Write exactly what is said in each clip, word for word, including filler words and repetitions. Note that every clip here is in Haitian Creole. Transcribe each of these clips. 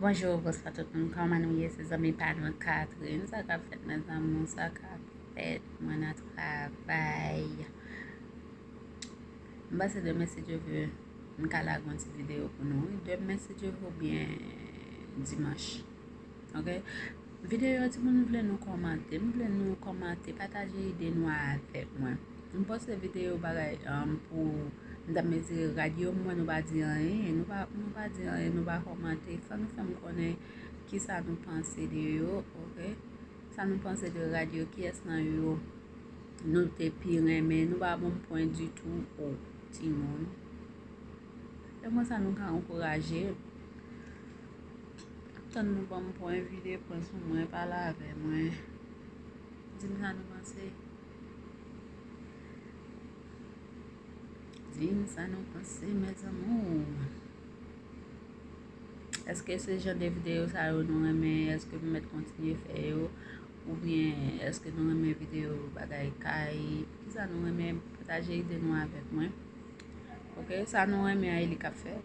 Bonjou, bonswa tout moun. Kòman nou ye? Se zanmi pa nou Catherine. Sa k ap fèt, mezanmi? Sa k ap fèt? Mwen nan travay. M panse demen, si Dye vle, m ka lage yon ti videyo pou nou. Wi, demen, si Dye vle, oubyen dimanch. Ok? Videyo, timoun, m vle nou kòmante. M vle nou kòmante, pataje ide nou avèk mwen. M poste videyo bagay, um, pou m t ap mezire rad yo, m wè nou pa di anyen, nou pa, nou pa di anyen, nou pa kòmante. Fò nou fè m konnen kisa nou panse de yo, ok? Sa nou panse de rad yo, kiyès nan yo nou te pi renmen, nou pa ban m pwen ditou, o, timoun. Se konsa nou ka ankouraje. Tann nou ban m pwen, vide pwen sou mwen, pale avè mwen. Di m sa nou panse. Di m sa nou panse, mes amours. Èske se jan de videyo sa yo nou renmen? Èske nou mèt kontinye fè yo? Oubyen èske nou renmen videyo bagay kay? Kisa nou renmen? Pataje ide nou avèk mwen. Ok, sa nou renmen an, e li k ap fèt.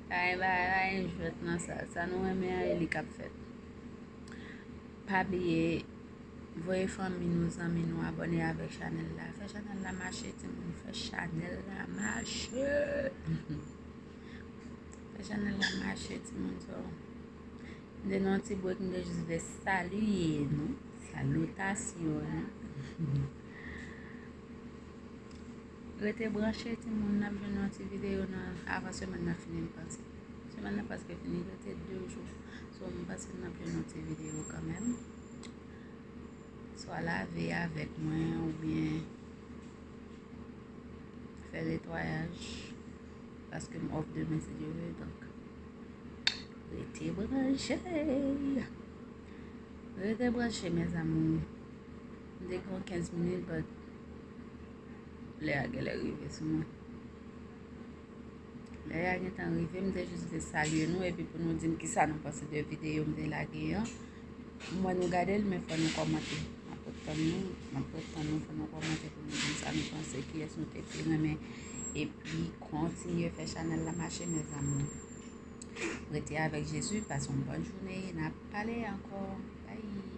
Pa gen bagay, pa gen jwèt nan sa. Sa nou renmen an, e li k ap fèt. Pa bliye, voye fanmi nou, zanmi nou, abòne avèk chanèl la. Fè chanèl la mache, timoun. Fè chanèl la mache. Fè chanèl la mache, timoun. So, m te nan yon ti break, m te jis vle salye nou. Salitasyon nou. Rete branche, timoun, n ap jwenn yon ti videyo nan avan semèn nan fini, m panse. Semèn nan prèske fini, rete de jou. So, m panse n ap jwenn yon ti videyo kanmenm. Swa lave avèk mwen, oubyen fè netwayaj, paske m off demen, si Dye vle, donk, rete branche. Rete branche, mes amours. M te gen kenz minit, but lè a genlè rive sou mwen. Lè a gentan rive, m te jis vle salye nou, epi pou nou di m kisa nou panse de videyo m te lage an. M wè nou gade l, men fò nou kòmante. M ap ret tann nou, m ap ret tann nou, fò nou kòmante pou nou di m sa nou panse, kiyès nou te pi renmen. Epi, kontinye fè chanèl la mache, mes amours. Rete avèk Jezi, pase yon bòn jounen, n ap pale ankò. Bye.